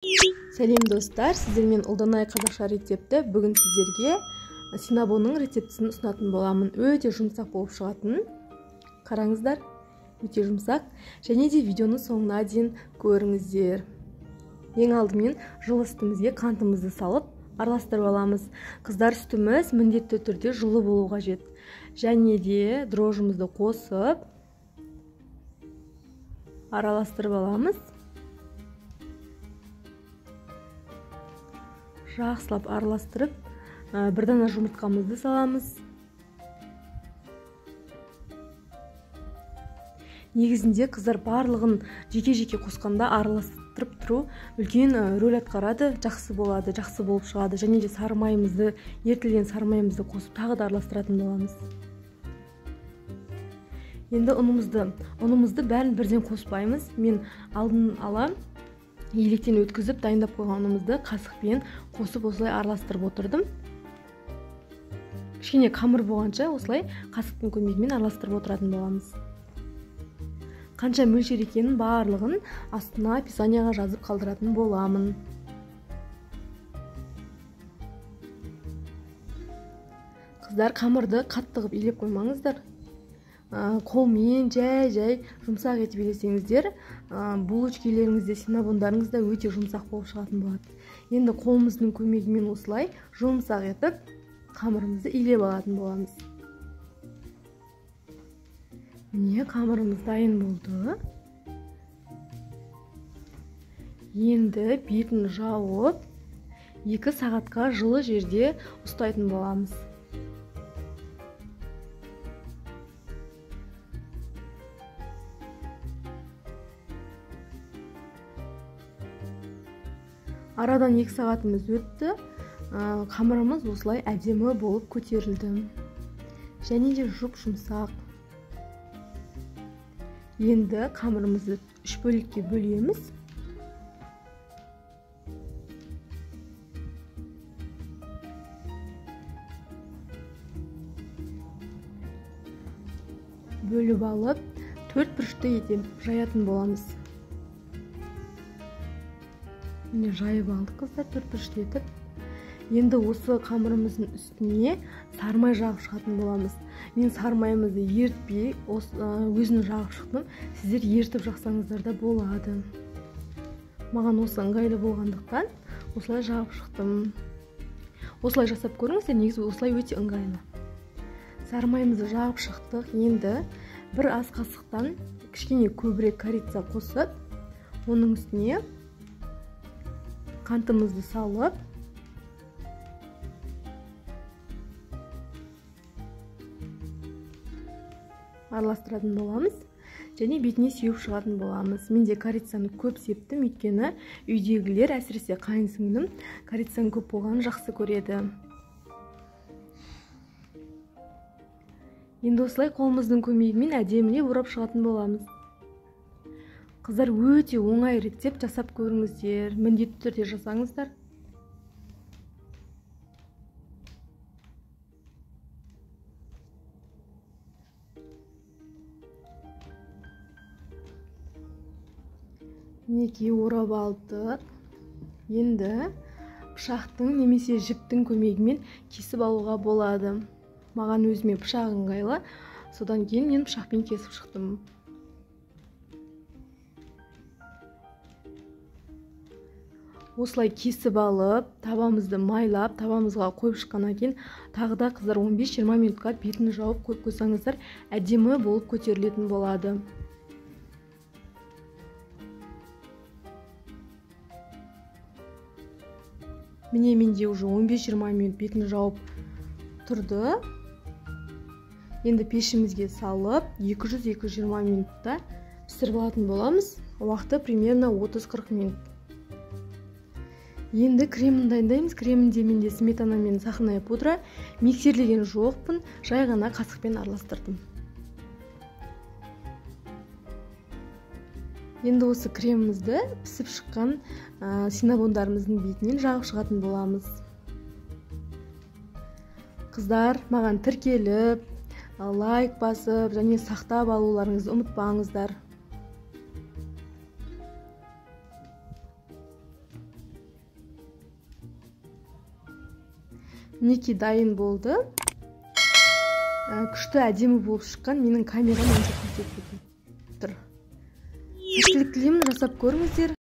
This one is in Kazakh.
Сәлем достар, сіздермен Ұлданай қазақша рецепті. Бүгін сіздерге синабонның рецептісін ұсынатын боламын. Өте жұмсақ болып шығатын. Қараңыздар, өте жұмсақ. Және де видеоны соңына дейін көріңіздер. Ең алдымен жылы сүтімізге қантымызды салып араластырып аламыз. Қыздар, сүтіміз міндетті түрде жылы болу қажет. Және де дрожжымызды қосып араластырып аламыз. Жақсылап араластырып, бір дана жұмыртқамызды саламыз. Негізінде қыздар барлығын жеке-жеке қосқанда араластырып тұру үлкен рөл атқарады, жақсы болады, жақсы болып шығады. Және де сары майымызды, ерітілген сары майымызды қосып тағы да араластыратын боламыз. Енді ұнымызды бәрін бірден қоспаймыз. Мен алдын ала електен өткізіп дайындап қойған ұнымызды қасықпен қосып осылай араластырып отырдым. Кішкене қамыр болғанша осылай қасықтың көмегімен араластырып отыратын боламыз. Қанша мөлшер екенін барлығын астына описанияға жазып қалдыратын боламын. Қыздар, қамырды қатты қылып илеп қоймаңыздар. Қолмен жай-жай жұмсақ етіп илесеңіздер, булочкелеріңіз де, синабондарыңыз да өте жұмсақ болып шығатын болады. Енді қолымыздың көмегімен осылай жұмсақ етіп қамырымызды илеп алатын боламыз. Міне, қамырымыз дайын болды. Енді бетін жауып 2 сағатқа жылы жерде ұстайтын боламыз. Арадан 2 сағатымыз өтті. Қамырымыз осылай әдемі болып көтерілді. Және де жұп-жұмсақ. Енді қамырымызды 3 бөлікке бөлеміз. Бөліп алып, 4 бұрышты етіп жаятын боламыз. Міне, жайып алдық, қыздар, 4 бұрышты етіп. Енді осы қамырымыздың үстіне сары май жағып шығатын боламыз. Мен сары майымызды ерітпей, өзін жағып шықтым. Сіздер ерітіп жақсаңыздар да болады. Маған осы ыңғайлы болғандықтан осылай жағып шықтым. Осылай жасап көріңіздер, негізі осылай өте ыңғайлы. Сары майымызды жағып шықтық. Енді бір ас қасықтан кішкене көбірек корица қосып, оның үстіне қантымызды салып, араластыратын боламыз. Және бетіне сеуіп шығатын боламыз. Мен де корицаны көп септім, өйткені үйдегілер, әсіресе қайын сіңлім, корицаның көп болғанын жақсы көреді. Енді осылай қолымыздың көмегімен әдемілеп орап шығатын боламыз. Қыздар, өте оңай рецепт, жасап көріңіздер, міндетті түрде жасаңыздар. Мінекей, орап алдық. Енді пышақтың немесе жіптің көмегімен кесіп алуға болады. Маған өзіме пышақ ыңғайлы, содан кейін мен пышақпен кесіп шықтым. Осылай кесіп алып, табамызды майлап, табамызға қойып шыққаннан кейін тағы да, қыздар, 15-20 минутқа бетін жауып қойып қойсаңыздар, әдемі болып көтерілетін болады. Міне, менде уже 15-20 минут бетін жауып тұрды. Енді пешімізге салып, 200-220 минутта пісіріп алатын боламыз. Уақыты примерно 30-40 минут. Енді кремін дайындаймыз. Кремінде менде сметана мен сахарная пудра. Миксерлеген жоқпын, жай ғана қасықпен араластырдым. Енді осы кремімізді пісіп шыққан синабондарымыздың бетінен жағып шығатын боламыз. Қыздар, маған тіркеліп, лайк басып және сақтап алуларыңызды ұмытпаңыздар. Мінекей, дайын болды. Күшті, әдемі болып шыққан. Менің камерам онша көрсетпей тұр. Сәттілік тілеймін, жасап көріңіздер.